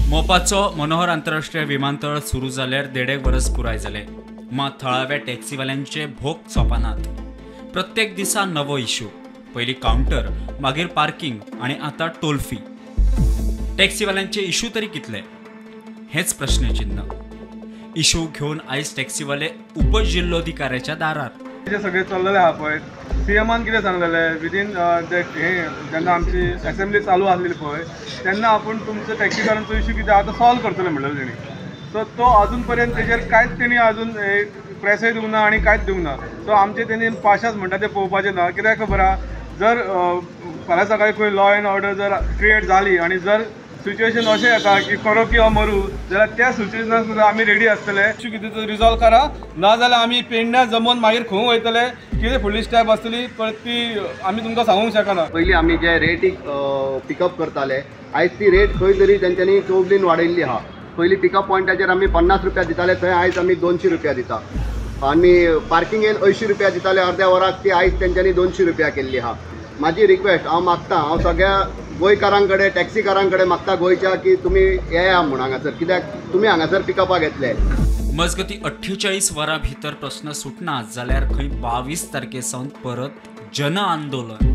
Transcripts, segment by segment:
मोपाचो मनोहर आंतरराष्ट्रीय विमानतळ सुरू जाल्यार 1.5 वर्स पुराय जाले, मात थळाव्या टॅक्सीवाल्यांचे भोग सोंपनात. प्रत्येक दिसा नवो इश्यू, पयलीं कावंटर, मागीर पार्किंग आनी आतां टोल फी. टॅक्सीवाल्यांचे इश्यू तरी कितले हेच प्रश्नचिन्ह. इश्यू घेवन आयज टॅक्सीवाले उपजिल्लोधिकाऱ्याच्या दारार. सगळे चल्लेले आहा पळय, सीएमान कितें सांगलेलें विदीन हे जेन्ना आमची एसेंब्ली चालू आसलेली पळय तेन्ना आपूण तुमचो टॅक्सीकारांचो इश्यू कितें आतां सॉल्व करतले म्हणलें तेणी. सो तो अजून पर्यंत तेजेर कांयच तेणी अजून प्रेसय दिवंक ना आनी कांयच दिवंक ना. सो आमचे तेणी पाशास म्हणटा ते पळोवपाचें ना, कित्याक खबर आहा जर फाल्यां सकाळीं खंय लॉ एंड ऑर्डर जर क्रिएट जाली आनी जर सिच्युएशन अशें येता की करो किंवा मरू जाल्यार त्या सिच्युएशनाक सुद्दां आमी रेडी आसतले. इश्यू कितें तो रिजॉल्व करा, ना जाल्यार आमी पेडण्या जमोवन मागीर खंय वयतले, कितें फुडली स्टेप आसतली पण ती आमी तुमकां सांगूंक शकना. पयलीं आमी जे रेटीक पिकअप करताले आयज ती रेट खंय तरी तेंच्यांनी चौगलीन वाडयल्ली आहा. पयलीं पिकअप पॉयंटाचेर आमी 50 रुपया दिताले, थंय आयज आमी 200 रुपया दिता. आनी पार्किंगेन 80 रुपया दिताले अर्द्या वराक, ती आयज तेंच्यांनी 200 रुपया केल्ली आहा. म्हाजी रिक्वेस्ट हांव मागता, हांव सगळ्या गोंयकारां कडेन टॅक्सीकारां कडेन मागता गोंयच्या की तुमी येया म्हूण हांगासर, कित्याक तुमी हांगासर पिकअपाक येतले. मजगती 48 वरां भितर प्रश्न सुटना जाल्यार खंय 22 तारखे सावन परत जन आंदोलन.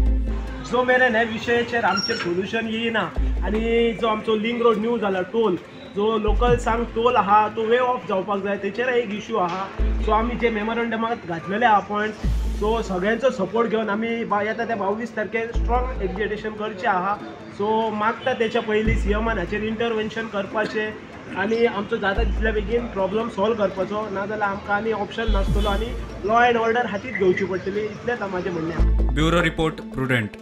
जो मेरेन ह्या विशयाचेर आमचें सोल्युशन येयना आनी जो आमचो लिंक रोड न्यू जाला टोल, जो लोकल्सांक टोल आहा तो वे ऑफ जावपाक जाय, तेचेर एक इश्यू आहा. सो आमी जे मेमोरंडमाक घातलेले आहा पॉयंट्स, सो सगळ्यांचो सपोर्ट घेवन आमी येता त्या 22 तारखेर स्ट्रॉंग एजिटेशन करचें आहा. सो मागता तेच्या पयलीं सीएमान हाचेर इंटरवेन्शन करपाचें आनी आमचो जाता तितल्या बेगीन प्रॉब्लम सॉल्व करपाचो, नाजाल्यार आमकां आनी ऑप्शन नासतलो आनी लॉ एंड ऑर्डर हातींत घेवची पडटली. इतलेंच म्हाजें म्हणणें. Bureau report, Prudent.